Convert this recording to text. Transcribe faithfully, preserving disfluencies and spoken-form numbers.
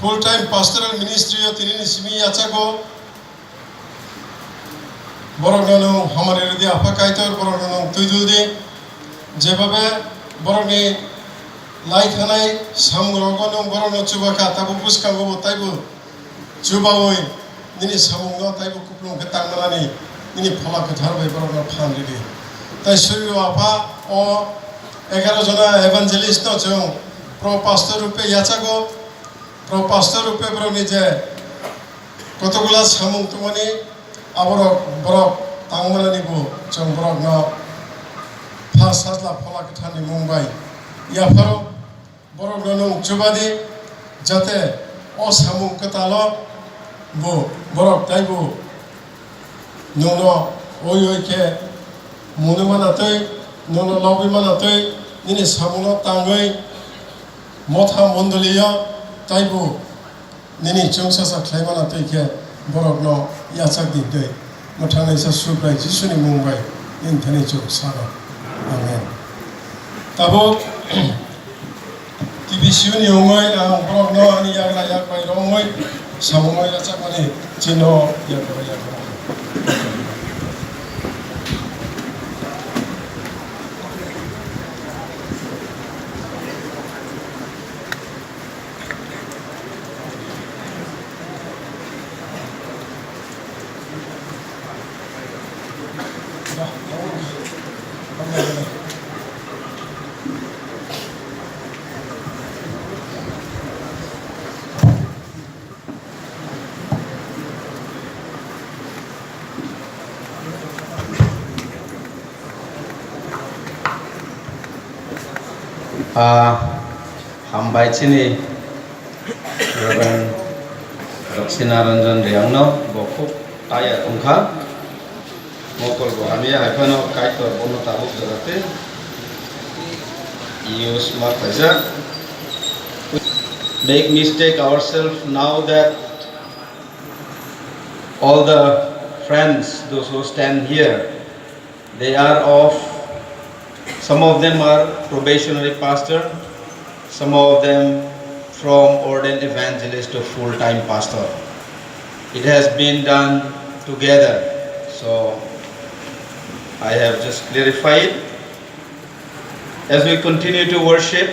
Full time pastoral ministry o tini ni simi yachago. Borok no nwng hamari rwdi Apha Kaitor, borok no nwng twi dul di. Jebabe borok ni lai thanai samung rogo nwng borok no chubakha, tabuk bwskango bo taibo chubawi nini samung no taibo kuplung khe tangmanani nini Phola Kwthar bai borok no phan rwdi. Tai Suryo Apha o egaroh jona evangelist no chwng pro pastor rupe yachago. Pro pastor rupe borokni je kotokgula samung tongmani, aborok borok tangmanani bo chwng borokno Pha Sajla Phola Kwtharni mung bai yapharo borokno nwng chubadi, jate o samung kwtalo bo borok taibo nwngno oi oi khe mwnwi mana twi, nwngno lobwi mana twi, nini samungno tangwi motha mondoliyo taibo nini chwngsacha khlai mana twi khe borokno yachak di twi mwthangnaisa Subrai Jisuni mung bai nini thani chwng sano. Amen. Tabuk T B C U ni wngwi ang borokno ani yagra yak bai romwi samungwi rachakmani chino yagra yagra. Ah, hambai chini Reverend Daksina Ranjan Reang no bo khub taya tongkha. Mokol bo hamya hai phano Kaitor bono tabuk jora tei use ma kaijak. Make mistake ourselves now that all the friends, those who stand here, they are of, some of them are probationary pastor, some of them from ordained evangelist to full-time pastor. It has been done together. So I have just clarified. As we continue to worship,